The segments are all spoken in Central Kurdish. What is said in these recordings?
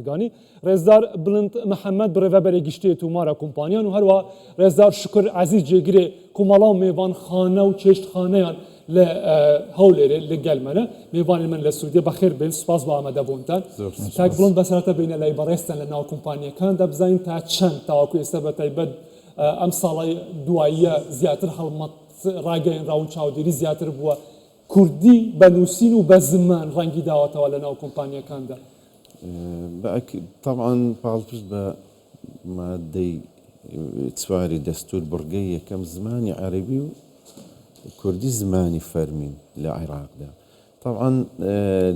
بازرگانی ڕێزدار بڵند محەمەد بڕێڤەبەرێ گشتیێ تومارە کومپانیان و هەروەها ڕێزدار شوکر عەزیز جێگرێ کومەڵا و مێڤانخانە و چێشتخانەیان لە هەولێرێ لە گەل مەنە مێڤانێن من لە سوودیە بەخێر بێن سوپاس بۆ ئامادەبوونتان کاک بڵند بەسەرەتا بێینە لای بەڕێزتان لە ناو کومپانیەکاندا بزانین تا چەند تاوەکو ئێستا بە تایبەت ئەم ساڵی دواییە زیاتر هەڵمەت ڕاگەیەنراون چاودێری زیاتر بووە کوردی بە نووسین و بە زمان ڕەنگی داوەتەوە لە ناو کۆمپانیەکاندا. تەبعەن پاڵپشت بە ماددەی چواری دەستوور بڕگەی یەکەم زمانی عەرەبی و کوردی زمانی فەرمین لە عێراقدا. تەبعەن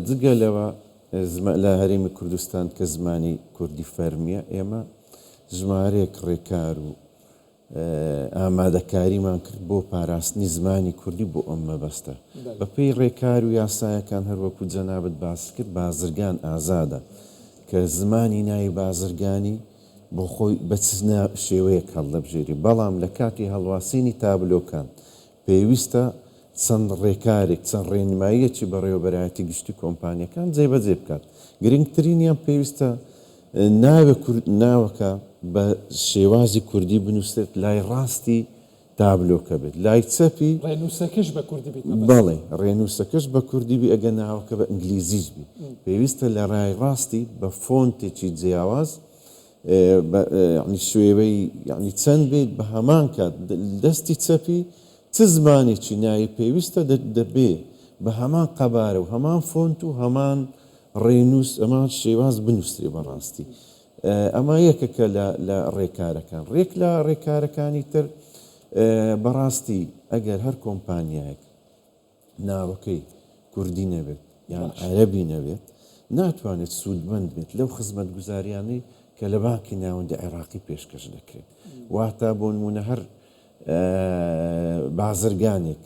جگە لەوە لە هەرێمی کوردستان کە زمانی کوردی فەرمییە ئێمە ژمارەیەک ڕێکار و ئامادەکاریمان کرد بۆ پاراستنی زمانی کوردی بۆ ئەم مەبەستە. بە پێی ڕێکار و یاسایەکان هەر وەکوو جەنابت باست کرد بازرگان ئازادە کە زمانی ناوی بازرگانی بۆ خۆی بە چ شێوەیەک هەڵدەبژێری بەڵام لە کاتی هەڵواسینی تابلۆکان پێویستە چەند ڕێکارێک، چەند ڕێنماییەکی بەڕێوەبەرایەتی گشتی کۆمپانیەکان جێبەجێ بکات. گرنگترینیان پێویستە ناوێ کورد ناوەکە بە شێوازی کوردی بنووسرێت لای ڕاستی تابلۆکە بێت لای چەپی ڕێنووسەکەش بە کوردی بیت مەبەست. بەڵێ ڕێنووسەکەش بە کوردی بی ئەگەر ناوەکە بە ئینگلیزیش بی پێویستە لە ڕای ڕاستی بە فۆنتێکی جیاواز بە یانی شێوەی یانی چەند بیت بە هەمان کات دەستی چەپی چ زمانێکی ناوی پێویستە دەبێ بە هەمان قەبارە و هەمان فۆنت و هەمان ڕێنووس هەمان شێواز بنووسرێ بەڕاستی ئەمە یەکەکە لە لە ڕێکارەکان ڕێک لە ڕێکارەکانی تر بەڕاستی ئەگەر هەر کۆمپانیایەک ناوەکەی کوردی نەبێت یان عەرەبی نەبێت ناتوانێت سوودمەند بێت لەو خزمەتگوزاریانەی کە لە بانکی ناوەندی عێراقی پێشکەش دەکرێت واتە بۆ نمونە هەر بازرگانێک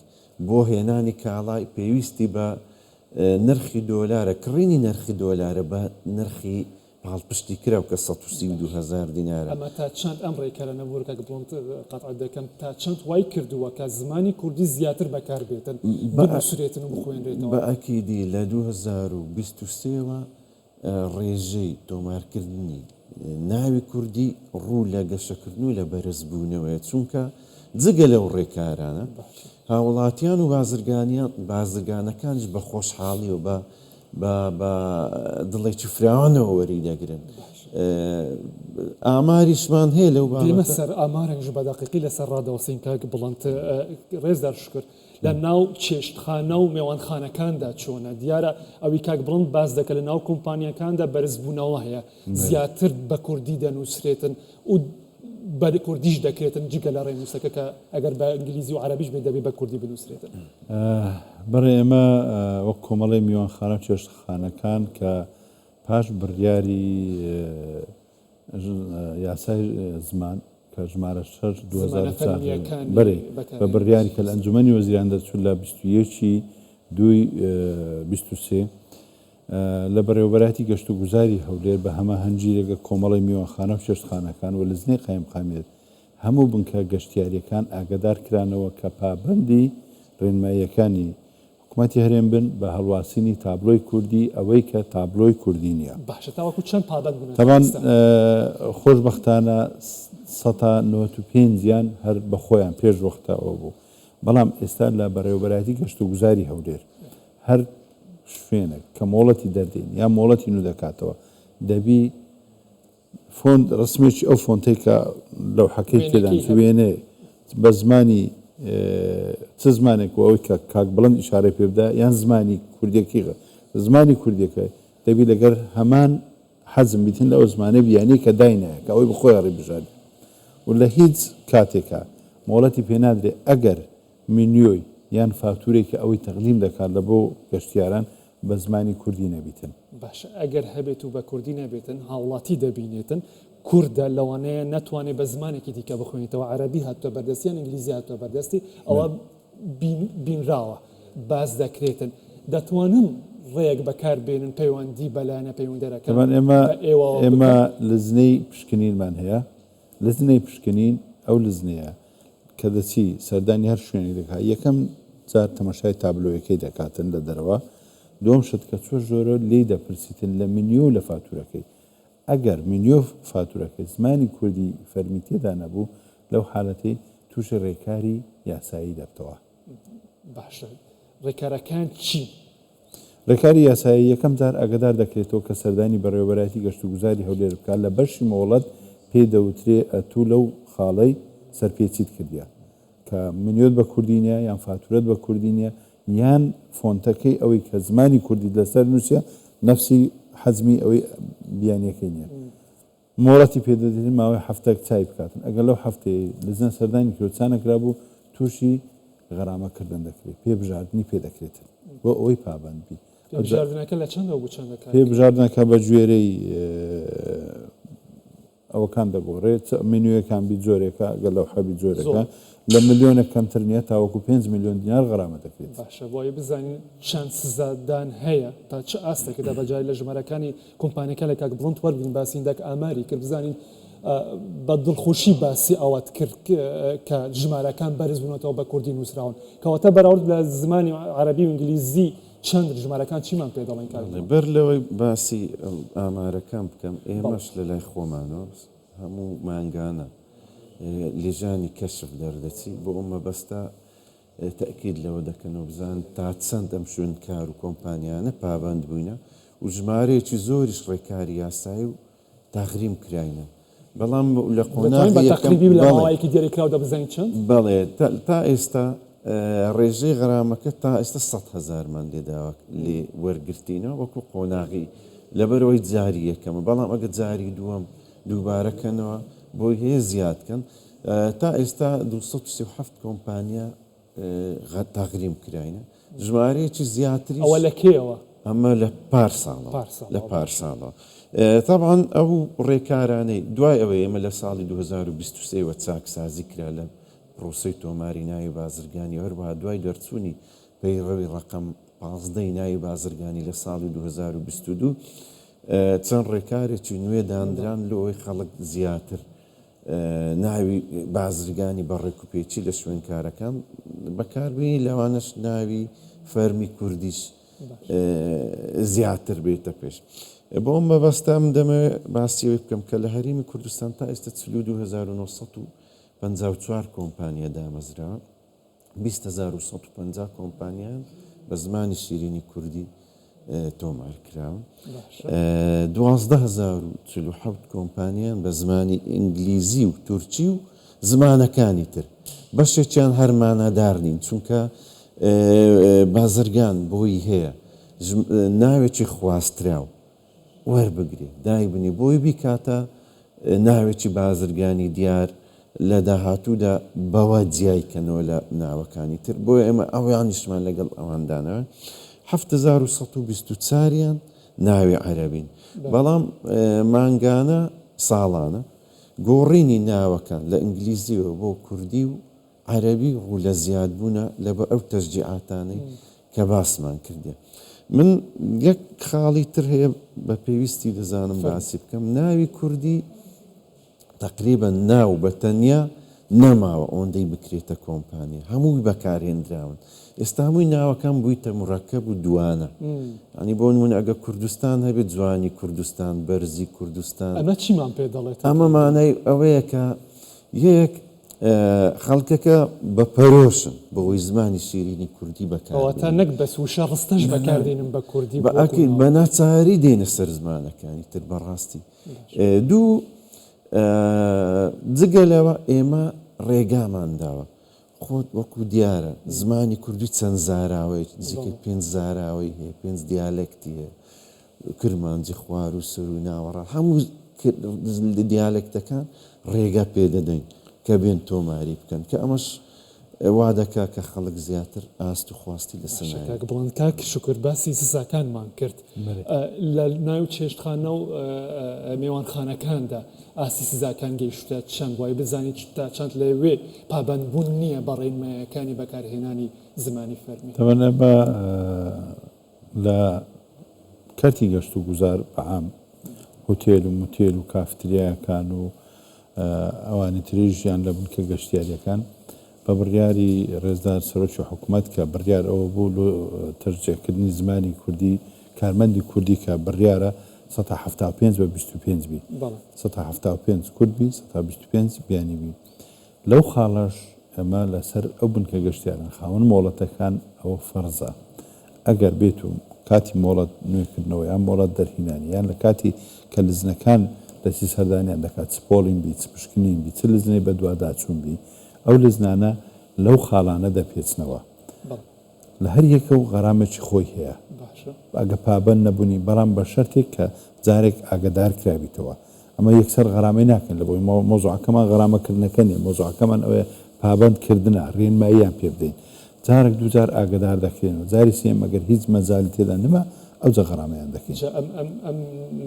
بۆ هێنانی کاڵای پێویستی بە نرخی دۆلارە کڕینی نرخی دۆلارە بە نرخی پاڵپشتی کراو کە 132 هەزار دینارە. ئەمە تا چەند ئەم ڕێکارە نەبوور کاک بڵند قەتعت دەکەم تا چەند وای کردووە کە زمانی کوردی زیاتر بەکار بێتن بنووسرێتن و بخوێنرێتەوە؟ بە ئەکیدی لە 2023 وە ڕێژەی تۆمارکردنی ناوی کوردی ڕوو لە گەشەکردن و لە بەرزبوونەوەیە چونکە جگە لەو ڕێکارانە هاوڵاتیان و بازرگانیان بازرگانەکانیش بە خۆشحاڵی و بە بە بە دڵێکی فراوانەوە وەری دەگرن ئاماریشمان هەیە لەو بابەتە. دێمە سەر ئامارێکش بە دەقیقی لەسەر ڕادەوەستین کاک بڵند ڕێزدار شوکر لە ناو چێشتخانە و مێوانخانەکاندا چۆنە دیارە ئەوی کاک بڵند باس دەکە لە ناو کۆمپانیاکاندا بەرزبوونەوە هەیە زیاتر بە کوردی دەنووسرێتن و بە کوردیش دەکرێتن جگە لە ڕێنووسەکە کە ئەگەر بە ئینگلیزی و عەرەبیش بێت دەبێت بە کوردی بنووسرێتن. بەڵێ ئێمە وەک کۆمەڵەی میوانخانە و چێشتخانەکان کە پاش بڕیاری یاسای زمان کە ژمارە 6 2004 بەرێ بە بڕیاری کە لە ئەنجومەنی وەزیران دەرچوو لە 21 دووی 23 لە بەڕێوەبەرایەتی گەشتوگوزاری هەولێر بە هەماهەنگی لەگە کۆمەڵەی میوانخانە و چێشتخانەکان و لجنەی قایمقامیەت هەموو بنکە گەشتیارییەکان ئاگادار کرانەوە کە پابەندی ڕێنماییەکانی حکومەتی هەرێم بن بە هەڵواسینی تابلۆی کوردی ئەوەی کە تابلۆی کوردی نییە. باشە تاوەکو چەند پابەند بوونە تا تەبعەن ئێستا؟ خۆشبەختانە سەتا 95 یان هەر بە خۆیان پێش وەختە ئەوە بوو بەڵام ئێستا لە بەڕێوەبەرایەتی گەشتوگوزاری هەولێر هەر شوێنێک کە مۆڵەتی دەردێن یان مۆڵەتی نوو دەکاتەوە دەبی فۆنت ڕسمێکی ئەو فۆنتەی کە لەوحەکەی تێدا وێنەکەی هەبێت. وێنەیە بە زمانی چ زمانێک و ئەوەی کە کاک بڵند ئیشارەی پێ بدا یان زمانی کوردیەکەی زمانی کوردیەکە دەبی لەگەر هەمان حەزم بیتن لە ئەو زمانە بیانی کە داینایە کە ئەوەی بخۆیان ڕیبژارد و لە هیچ کاتێکا مۆڵەتی پێ نادرێ ئەگەر مینیۆی یان فاتورەی کە ئەوەی تەقدیم دەکات لە بۆ گەشتیاران بە زمانی کوردی نەبیتن. باشە ئەگەر هەبێت و بە کوردی نەبێتن هاوڵاتی دەبینێتن کوردە لەوانەیە نەتوانێت بە زمانێکی دیکە بخوێنێتەوە عەرەبی هاتووە بەردەستی یان ئینگلیزی هاتووە بەردەستی ئەوە بینراوە باس دەکرێتن دەتوانن ڕێیەک بەکار بێنن پەیوەندی بە لایەنە پەیوەندەرەکان تەبعەن ئێمە بە ئێوەوە ئێمە بکەن؟ لجنەی پشکنینمان هەیە لجنەی پشکنین ئەو لجنەیە کە دەچی سەردانی هەر شوێنێک دەکات یەکەم جار تەمەشای تابلۆیەکەی دەکاتن لە دەرەوە دووەم شت کە چوە ژۆرەوە لێی دەپرسیتن لە منیو و لە فاتورەکەی. ئەگەر مینیۆ فاتورەکەی زمانی کوردی فەرمی تێدا نەبوو لەو حالەتەی تووشی رێکاری یاسایی دەبتەوە. باشە رێکارەکان چین؟ رێکاری یاسایی، یەکەم جار ئاگادار دەکرێتەوە کە سەردانی بەڕێوەبەرایەتی گەشتوگوزاری هەولێر بکات لە بەشی مۆڵەت پێی دەوترێ ئەتوو لەو خاڵەی سەرپێچیت کردیە کە منیۆت بە کوردی نیە یان فاتورەت بە کوردی نیە یان فۆنتەکەی ئەوەی کە زمانی کوردیت لەسەر نووسیە نەفسی حەجمی ئەوەی بیانیەکەی نیە مۆڵەتی پێ دەدرێت ماوەی هەفتەک چای بکاتن ئەگەر لەو هەفتەیەی لجنە سەردانی کرد و چا نەکرابوو تووشی غەرامە کردن دەکرێت پێ بژاردنی پێ دەکرێتن بۆ ئەوەی پابەند بی. پێ بژاردنەکە لە چەندەوە بۆ چەندە کاک؟ پێ بژاردنەکە بە گوێرەی ئەوەکان دەگۆڕێت چ مینویەکان بی جۆرێکە گەر لەوحە بی جۆرێکە لە ملیۆنێک کەمتر نییە تاوەکو 5 ملیۆن دینار غەرامە دەکرێت. باشە بۆ ئەوەی بزانین چەند سزادان هەیە تا چ ئاستێکدا بە جاری لە ژمارەکانی کۆمپانیەکە لە کاک بڵند وەرگرین باسی هندێک ئاماری کرد بزانین بە دڵخۆشی باسی ئەوەت کرد کە ژمارەکان بەرز بوونەتەوە بە کوردی نووسراون کەواتە بەراورد لە زمانی عەرەبی و ئینگلیزی چەند ژمارەکان چیمان پێ دەڵێن کاک بڵند؟ بەر لەوەی باسی ئامارەکان بکەم ئێمەش لە لای خۆمانەوە هەموو مانگانە لیژانی کەشف دەردەچی بۆ ئەو مەبەستە تەئکید لەوە دەکەنەوە بزانن تا چەند ئەم شوێنکار و کۆمپانیانە پابەند بووینە و ژمارەیەکی زۆریش ڕێکاری یاسایی و تەغریم کراینە بەڵام لە دەتوانین قۆناغی بە یەکەم تەقریبی لە بەڵێ ماوەیەکی دیاریکراودا بزانین چەند؟ بەڵێ تا ئێستا ڕێژەی غەرامەکە تا ئێستا 100 هەزارمان لێ داوا لێ وەرگرتینەوە وەکو قۆناغی لەبەرئەوەی جاری یەکەمە بەڵام ئەگەر جاری دووەم دووبارە کەنەوە بۆی هەیە زیاد کەن تا ئێستا 237 کۆمپانیا تەغریم کراینە ژمارەیەکی زیاتریش ئەوە لە کەیەوە؟ ئەمە لە پار ساڵەوە پار لە ساڵەوە پار باشە. ساڵەوە تەبعەن ئەو ڕێکارانەی دوای ئەوەی ئێمە لە ساڵی 2023 وە چاکسازی کرا لە پرۆسەی تۆماری ناوی بازرگانی و هەروەها دوای دەرچوونی پەیڕەوی ڕەقەم 15 ی ناوی بازرگانی لە ساڵی 2022 چەند ڕێکارێکی نوێ دانران لۆ ئەوەی خەڵک زیاتر ناوی بازرگانی بە ڕێکوپێکی لە شوێنکارەکان بەکاربێنی لەوانەش ناوی فەرمی کوردیش زیاتر بێتە پێش. بۆ ئەم مەبەستە من دەمەوێت باسی ئەوەی بکەم کە لە هەرێمی کوردستان تا ئێستا 42954 کۆمپانیا دامەزراوە. 20150 کۆمپانیایان بە زمانی شیرینی کوردی تۆمار کراون. 12047 کۆمپانیایان بە زمانی ئینگلیزی و تورکی و زمانەکانی تر. بەشێکیان هەر مانادار نین، چونکە بازرگان بۆی هەیە ناوێکی خواستراو وەربگرێ دایبنێ بۆی بیکاتە ناوێکی بازرگانی دیار لە داهاتوودا بەوە جیای کەنەوە لە ناوەکانی تر بۆیە ئێمە ئەوانیشمان لەگەڵ ئەوان داناوە 7124 یان ناوی عەرەبین بەڵام مانگانە ساڵانە گۆڕینی ناوەکان لە ئینگلیزیەوە بۆ کوردی و عەرەبی ڕوو لە زیاد بوونە لەبەر ئەو تەشجیعاتانەی کە باسمان کردیە. من یەک خاڵی تر هەیە بە پێویستی دەزانم باسی بکەم، ناوی کوردی تەقریبەن ناو بە تەنیا نەماوە ئۆندەی بکرێتە کۆمپانیا، هەمووی بەکارهێنراون. ئێستا هەمووی ناوەکان بوویتە مورەکەب و دوانە. یانی بۆ نموونە ئەگەر کوردستان هەبێت جوانی کوردستان، بەرزی کوردستان. ئەمە چیمان پێ دەڵێت؟ ئەمە مانای ئەوەیە کە یەک خەڵکەکە بە پەرۆشن بەوەی زمانی شیرینی کوردی بەکار کەواتە بێنن. نەک بەس وشە ڕستەش نا نا بەکار دێنن بە کوردی بە وەکو ئەکید ناو. بە ناچاری دێنە سەر زمانەکانی تر بەڕاستی. دوو جگە لەوە ئێمە ڕێگامان داوە خۆت وەکو دیارە زمانی کوردی چەند زاراوەیەکی نزیکەی پێنج زاراوەی هەیە پێنج دیالێکتی هەیە کرمانجی خوار و سەر و ناوەڕا هەموو دیالێکتەکان ڕێگا پێ دەدەین کە بێن تۆماری بکەن کە ئەمەش وا دەکا کە خەڵک زیاتر ئاست و خواستی لەسەر باشە ناوی کاک بڵند کاک شوکر باسی سزاکانمان کرد بەلێ. لە ناو چێشتخانە و مێوانخانەکاندا ئاستی سزاکان گەیشتە چەند وای بزانین تا چەند لەوێ پابەندبوون نییە بە ڕێنمایەکانی بەکارهێنانی زمانی فەرمی؟ تەبعەن ئەمە لە کەرتی گەشت و گوزار بە عام هوتێل و موتێل و کافتریاکان و ئەوانی تریش یان لە بنکە گەشتیاریەکان بە بڕیاری ڕێزدار سەرۆکی حکومەت کە بڕیار ئەوە بوو لۆ تەشجیع کردنی زمانی کوردی کارمەندی کوردی کە بڕیارە 75 بە 25 بی، 75% کورد بی، 25% بیانی بی. لەو خاڵەش ئێمە لەسەر ئەو بنکە گەشتیاران خاوەن مۆڵەتەکان ئەوە فەرزە ئەگەر بێت و کاتی مۆڵەت نوێکردنەوە یان مۆڵەت دەرهینانی یان لە کاتی کە لجنەکان دەستی سەردانیان دەکات چ پۆڵین بی چ پشکنین بی چ لجنەی بەدواداچوون بی ئەو لجنانە لەو خاڵانە دەپێچنەوە لە هەر یەکە و غەرامێکی خۆی هەیە ئەگە پابەند نەبوونی بەڵام بە شەرتێک کە جارێک ئاگەدار کرابیتەوە ئەمە یەکسەر غەرامەی ناکەین لە بۆی مەوزوعەکەمان غەرامەکردنەکە نیە مەوزوعەکەمان ئەوەیە پابەند کردنە رێنماییان پێ بدەین جارێک دووجار ئاگەدار دەکرێنەوە جاری سێیەم ئەگەر هیچ مەجالی تێدا نەما ئەوجا غەرامەیان دەکەین. جا ئەم ئەم ئەم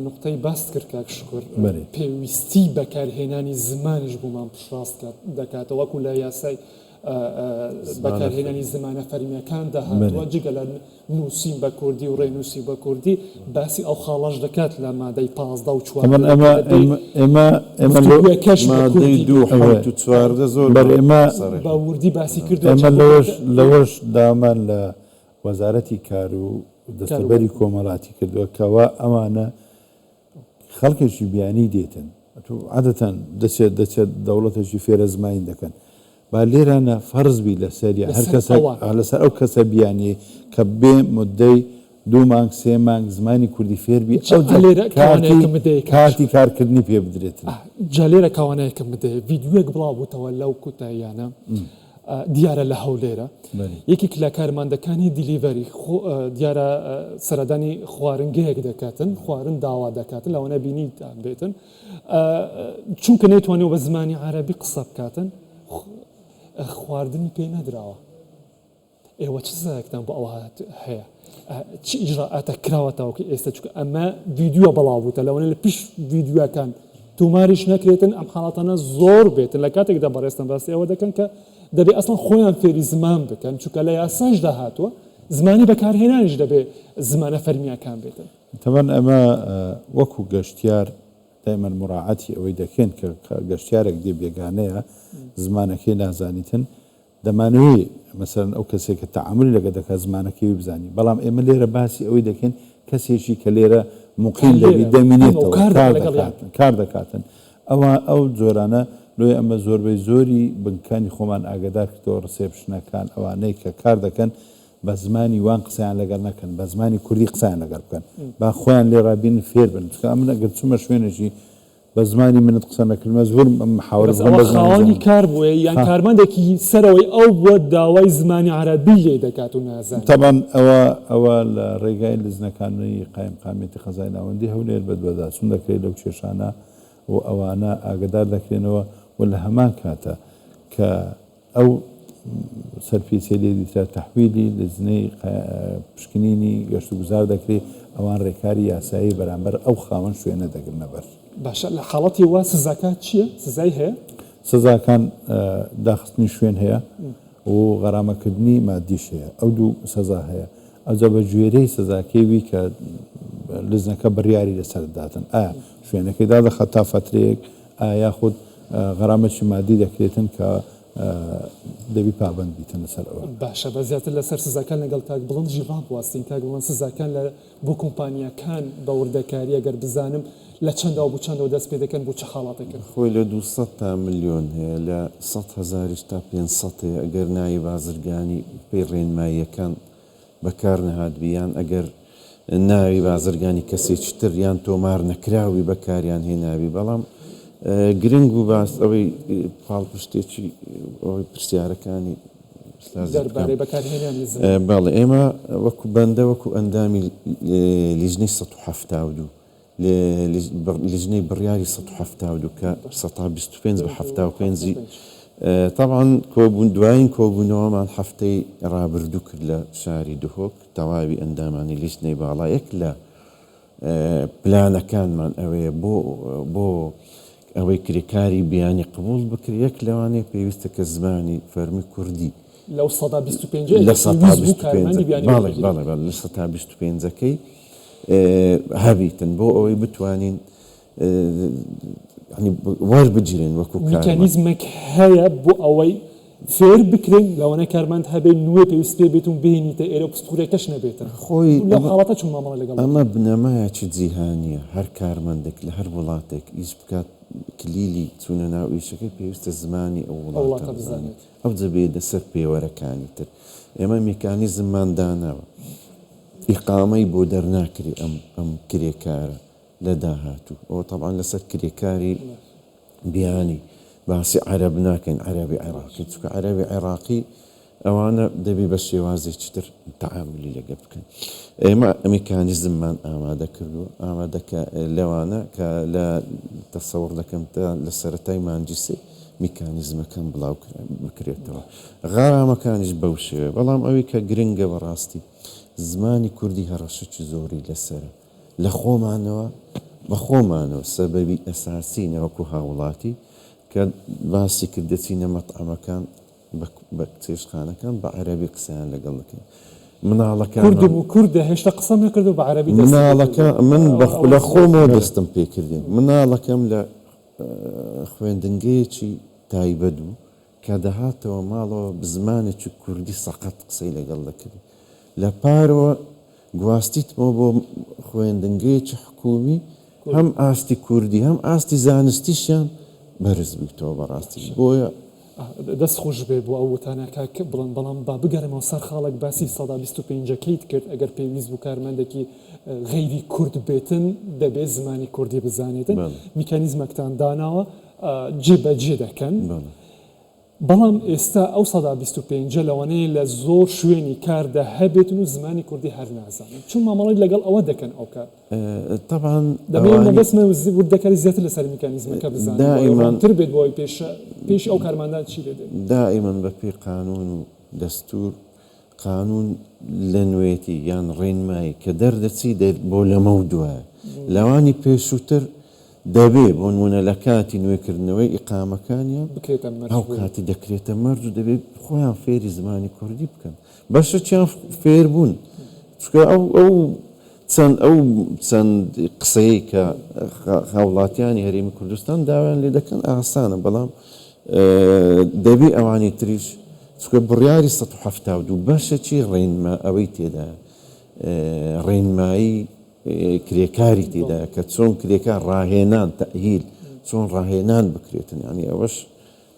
نوقتەی باست کرد کاک شوکر بەرێ. پێویستی بەکارهێنانی زمانیش بۆمان پشتڕاست دەکاتەوە وەکو لە یاسای بەکارهێنانی زمانە فەرمییەکاندا هاتووە، جگە لە نووسین بە کوردی و ڕێنووسی بە کوردی، باسی ئەو خاڵەش دەکات لە مادەی 15 و 14 گفتوگۆیەکەش بە کوردی بە وردی باسی کردووە. ئێمە لەوەش داوامان لە وەزارەتی کار و دەستەبەری کۆمەڵاتی کردووە کەوا ئەوانە خەڵکێکی بیانی دێتن ئەتوو عادەتەن دەچێت دەچێت دەوڵەتێکی فێرە زمانی دەکەن با لێرانە فەرز بی لەسەریان هەر لەسەر کەسێک ئەوان. لەسەر ئەو کەسە بیانیەی کە بێ مدەی دوو مانگ سێ مانگ زمانی کوردی فێر بی جا ئەوجا لێرە کارتی کەوانەیەکم بدەیە کاک کارتی شکر. کارکردنی پێ بدرێتن. جا لێرە کەوانەیەکم بدەیە ڤیدیۆیەک بڵاو بووتەوە لەو کوتاییانە دیارە لە هەولێرە یەکێک لە کارمەندەکانی delivery دیارە سەردانی خوارنگەیەک دەکاتن خوارن داوا دەکاتن لەوانە بینی بێتن چونکە نەیتوانیوە بە زمانی عەرەبی قسە بکاتن خواردنی پێ نەدراوە ئێوە چ سزایەکتان بۆ ئەوە هەیە؟ چ ئیجرائاتە کراوە تاوەکو ئێستا چونکە ئەمە ڤیدیۆ بەڵاو بووتە لەوانەیە لە پشت ڤیدیۆکان تۆماریش نەکرێتن ئەم حاڵاتانە زۆر بێتن لە کاتێکدا بەڕێزتان باسی ئەوە دەکەن کە دەبێ ئەسڵەن خۆیان فێری زمان بکەن چونکە لە یاساشدا هاتووە زمانی بەکارهێنانیش دەبێ زمانە فەرمییەکان بێتن. تەبعەن ئەمە وەکو گەشتیار دایمەن موراعاتی ئەوەی دەکەین کە گەشتیارێک دێ بێگانەیە زمانەکەی نازانیتن دەمانەوێ مەسەلەن ئەو کەسەی کە تەعامولی لەگەڵ دەکات زمانەکەی وی بزانی بەڵام ئێمە لێرە باسی ئەوەی دەکەین کەسێکی کە لێرە موقیم دەبی دەمینێتەوە کار دەکاتن کار دەکاتن ئەوە ئەو جۆرانە لۆیە ئەمە زۆربەی زۆری بنکانی خۆمان ئاگادار کردەوە reception ەکان ئەوانەی کە کار دەکەن بە زمانی وان قسەیان لەگەڵ نەکەن بە زمانی کوردی قسەیان لەگەڵ بکەن با خۆیان لێ ڕابینن فێر بن چونکە ئەمن ئەگەر چوومە شوێنێکی بە زمانی منت قسە نەکرد مەجبورم ئەم محاوەرە بەس بکەم ئەوە بە زمانی خاوەنی زمانی. کار بووە یان ها. کارمەندێکی سەرەوەی ئەو بووە داوای زمانی عەرەبی لێ دەکات و نازانێت. تەبعەن ئەوە ئەوە لە ڕێگای لجنەکانی قایمقامیەتی قەزای ناوەندی هەولێر بەدواداچوون دەکرێت لەو کێشانە و ئەوانە ئاگەدار دەکرێنەوە و لە هەمان کاتە کە ئەو سەرپێچیە لێ دیترا تەحویلی لجنەی پشکنینی گەشتوگوزار دەکرێ، ئەوان رێکاری یاسایی بەرامبەر ئەو خاوەن شوێنە دەگرنە بەر. باشە لە حاڵەتی وا سزاکە چیە؟ سزای هەیە؟ سزاکان داخستنی شوێن هەیە و غەرامەکردنی مادیش هەیە، ئەو دوو سزا هەیە، ئەوجا بە گوێرەی سزاکەی وی کە لجنەکە بڕیاری لەسەر دەداتن ئایا شوێنەکەی دادەخات تا فەترەیەک ئایا یاخود غەرامەکی مادی دەکرێتن کە دەبی پابەند بیتن لەسەر ئەوە. باشە بە زیاتر لەسەر سزاکان لەگەڵ کاک بڵند ژیر ڕابواستین کاک بڵند سزاکان لە بۆ کۆمپانیاکان بە وردەکاری ئەگەر بزانم لە چەندەوە بۆ چەندەوە دەست پێ دەکەن بۆ چ حاڵاتێکن؟ خۆی لە 200 تا ملیۆن هەیە لە 100 هەزاریش تا 500 هەیە ئەگەر ناوی بازرگانی بەپێی ڕێنماییەکان بەکار نەهاتبی یان ئەگەر ناوی بازرگانی کەسێکی تر یان تۆمار نەکراوی بەکاریان هێنابی بەڵام گرنگ بوو باس ئەوەی پاڵپشتێکی ئەوەی پرسیارەکانی ئوستازی بکەم. دەربارەی بەکارهێنانی زمان. بەڵێ ئێمە وەکو بەندە وەکو ئەندامی لیژنەی 172 لیژنەی بڕیاری 172 کە 25 بە 75 ی تەبعەن کۆبوون دوایین کۆبوونەوەمان هەفتەی ڕابردوو کرد لە شاری دهۆک تەواوی ئەندامانی لیژنەی باڵا یەک لە پلانەکانمان ئەوەیە بۆ بۆ ئەوەی کرێکاری بیانی قبوڵ بکرێت یەک لەوانەیە پێویستە کە زمانی فەرمی کوردی لەو سەدا 25 ەی لە کە سەتا پێویست بوو 25 کارمەندی بیانی بەڵێ وەربگیرن. بەڵێ بەڵێ لە سەتا 25ەکەی هەبیتن بۆ ئەوەی بتوانین یانی وەربگیرێن وەکو کارمەند. میکانیزمێک هەیە بۆ ئەوەی فێر بکرێن، لەوانەیە کارمەند هەبێ نوێ پێویست پێ بێت و بهێنیتە ئێرە و پسپۆریەکەش نەبێتن. خۆی لەو حاڵەتە چۆن مامەڵە لەگەڵ دەکەن؟ ئەمە بنەمایەکی جیهانییە، هەر کارمەندێک لە هەر وڵاتێک ئیش بکات کلیلی چوونە ناو ئیشەکەی پێویستە زمانی ئەو وڵاتە بزانێت، ئەوجە بێتە سەر پێوەرەکانی تر. ئێمە میکانیزممان داناوە، ئیقامەی بۆ دەرناکرێ ئەم ئەم کرێکارە لە داهاتوو، ئەوە تەبعەن لەسەر کرێکاری بیانی، باسی عەرەب ناکەین، عەرەبی عێراقی، چونکە عەرەبی عێراقی ئەوانە دەبی بە شێوازێکی تر تەعامولی لەگەڵ بکەن. ئێمە میکانیزممان ئامادە کردووە، ئامادە کە لەوانە کە لە تەسەوڕ دەکەم تا لە سەرەتای مانگی سێ میکانیزمەکان بڵاو بکرێتەوە. غەرامەکانیش بەو شێوەیە. بەڵام ئەوەی کە گرنگە بەڕاستی زمانی کوردی هەڕەشەکی زۆری لەسەرە. لە خۆمانەوە بە خۆمانەوە سەبەبی ئەساسینە وەکو هاوڵاتی کە باسی کرد دەچینە مەتعەمەکان بە چێشتخانەکان بە عەرەبی قسەیان لەگەڵ دەکەین مناڵەکانمان کوردم و کوردە هێشتا قسەم نەکردووە بە عەرەبی دەستم پێ مناڵەکە کردووە من ئەوە لە زۆر خۆمەوە دەستم پێ کردین مناڵەکەم لە خوێندنگەیەکی تایبەت بوو کە دەهاتەوە ماڵەوە بە زمانێکی کوردی سەقەت قسەی لەگەڵ دەکردین. لە پارەوە گواستیتمەوە بۆ خوێندنگەیەکی حکوومی، هەم ئاستی کوردی هەم ئاستی زانستیشیان بەرز بوویتەوە بەڕاستی. بۆیە. دەست خۆش بێ بۆ ئەو وتانە کاک بڵند، بەڵام با بگەڕێمەوە سەر خاڵێک باسی 25% ەکەیت کرد، ئەگەر پێویست بوو کارمەندێکی غەیری کورد بێتن دەبێ زمانی کوردی بزانێتن، میکانیزمەکتان داناوە، جێبەجێ دەکەن، بەڵام ئێستا ئەو 25% ە لەوانەیە لە زۆر شوێنی کاردا هەبێتن و زمانی کوردی هەر نازانن، چۆن مامەڵەی لەگەڵ ئەوە دەکەن ئەو کات؟ تەبعەن دەمەوێت مەبەستمە وردەکاری زیاتر لەسەر میکانیزمەکە بزانین بۆ ئەوەی ڕوونتر بێت بۆ ئەوەی پێش پێشی ئەو کارمەندان چی لێ دێت. دائیمەن بەپێی قانوون و دەستوور قانوون لە نوێتی یان ڕێنمایی کە دەردەچی بۆ لەمەو دوایە لەوانی پێشووتر دەبێ بۆ نموونە لە کاتی نوێکردنەوەی ئیقامەکانیان بکرێتە مەرج ئەو بۆی. کاتی دەکرێتە مەرج و دەبێ خۆیان فێری زمانی کوردی بکەن بەشێکیان فێر بوون چونکە ئەو ئەو چەند ئەو چەند قسەیەی کە هاوڵاتیانی هەرێمی کوردستان داوایان لێ دەکەن ئاسانە بەڵام دەبێ ئەوانی تریش چونکە بڕیاری 172 بەشێکی ڕێنما ئەوەی تێدایە ڕێنمایی کرێکاری تێدایە کە چۆن کرێکار ڕاهێنان تەئهیل چۆن ڕاهێنان بکرێتن یانی ئەوەش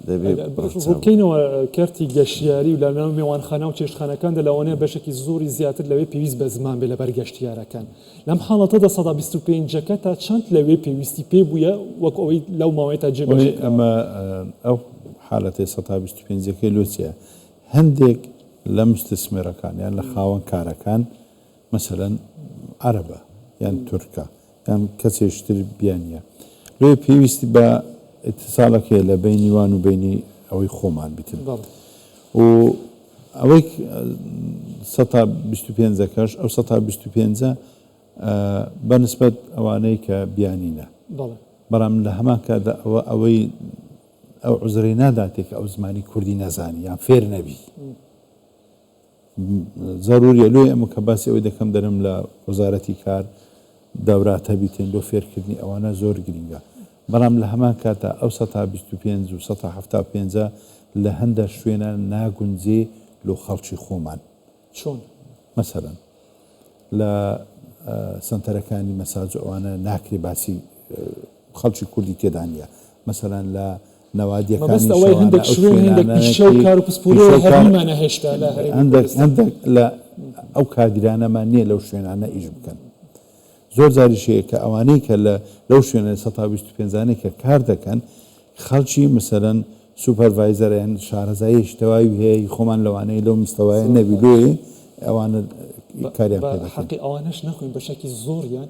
دەبێ ڕەچاو. ڕووبکەینەوە کەرتی گەشتیاری و لەناو مێوانخانە و چێشتخانەکاندا لەوانەیە بەشێکی زۆری زیاتر لەوێ پێویست بە زمان بێ لەبەر گەشتیارەکان لەم حاڵەتەدا 25% ەکە تا چەند لەوێ پێویستی پێ بوویە وەک ئەوەی لەو ماوەیە تا جێبەجێ خۆی کراوە؟ ئەمە ئەو حالەتەی 25% ەکەی لۆ چیە هەندێک لە مستسمرەکان یان لە خاوەن کارەکان مەسەلەن عەرەبە یان تورکە یان کەسێکی تر بیانیە لۆیە پێویستی بە ئیتساڵەک هەیە لە بەینی وان و بەینی ئەوەی خۆمان بیتن و ئەوەی سەتا 25 ەکەش ئەو سەتا 25 بە نسبەت ئەوانەی کە بیانینە بەڵام لە هەمان کاتدا ئەوە ئەوەی ئەو عوزرەی ناداتێ کە ئەو زمانی کوردی نەزانی یان فێر نەبی. زەروریە لۆیە ئەمە کە باسی ئەوەی دەکەم دەرم لە وەزارەتی کار دەورات هەبیتن لۆ فێرکردنی ئەوانە زۆر گرینگە بەڵام لە هەمان کاتا ئەو سەتا 25 و سەتا 75 لە هەندە شوێنە ناگونجێ لۆ خەڵکی خۆمان چۆن؟ مەسەلەن لە سەنتەرەکانی مەساج و ئەوانە ناکرێ باسی خەڵکی کوردی تێدا نییە مەسەلەن لە نەوادیەکانی مەبەست ئەوەیە شەوانە هەندێک ئەو شوێن هەندێک شوێنانە پیشە و کی کار و پسپۆری پیشە و کار هەرێمیمانە هێشتا لە هەرێمی هەندێک کوردستان. هەندێک لە ئەو کادیرانەمان نییە لەو شوێنانە ئیش بکەن زۆر جاریش هەیە کە ئەوانەی کە لە لەو شوێنە سەتا 25 انەی کە کار دەکەن خەڵکی مەسەلەن supervisor ە یان شارەزاییەکی تەواوی هەیە هی خۆمان لەوانەیە لەو مستەوایە زۆر نەبی باش. لۆیێ ئەوانە بە کاریان بە پێ دەکەین. حەقی ئەوانەش نەخۆین بەشێکی زۆریان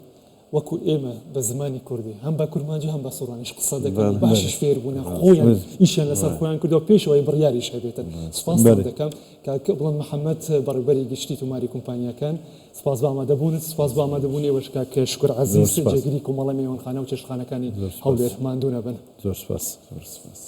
وەکو ئێمە بە زمانی کوردی هەم بە کورمانجی هەم بە سۆرانیش قسە دەکەن و باشیش فێر بوونە خۆیان ئیشیان لەسەر خۆیان کردەوە پێش ئەوەی بڕیاریش هەبێتن سوپاستان دەکەم کاک بڵند محەممەد بەڕێوبەری گشتی تۆماری کۆمپانیاکان سوپاس بۆ ئامادەبوونت سوپاس بۆ ئامادەبوونی ئێوەش کاک شوکر عەزیز جێگری کۆمەڵەی مێوانخانە و چێشتخانەکانی هەولێر ماندوو نەبن. زۆر سوپاس. زۆر سوپاس.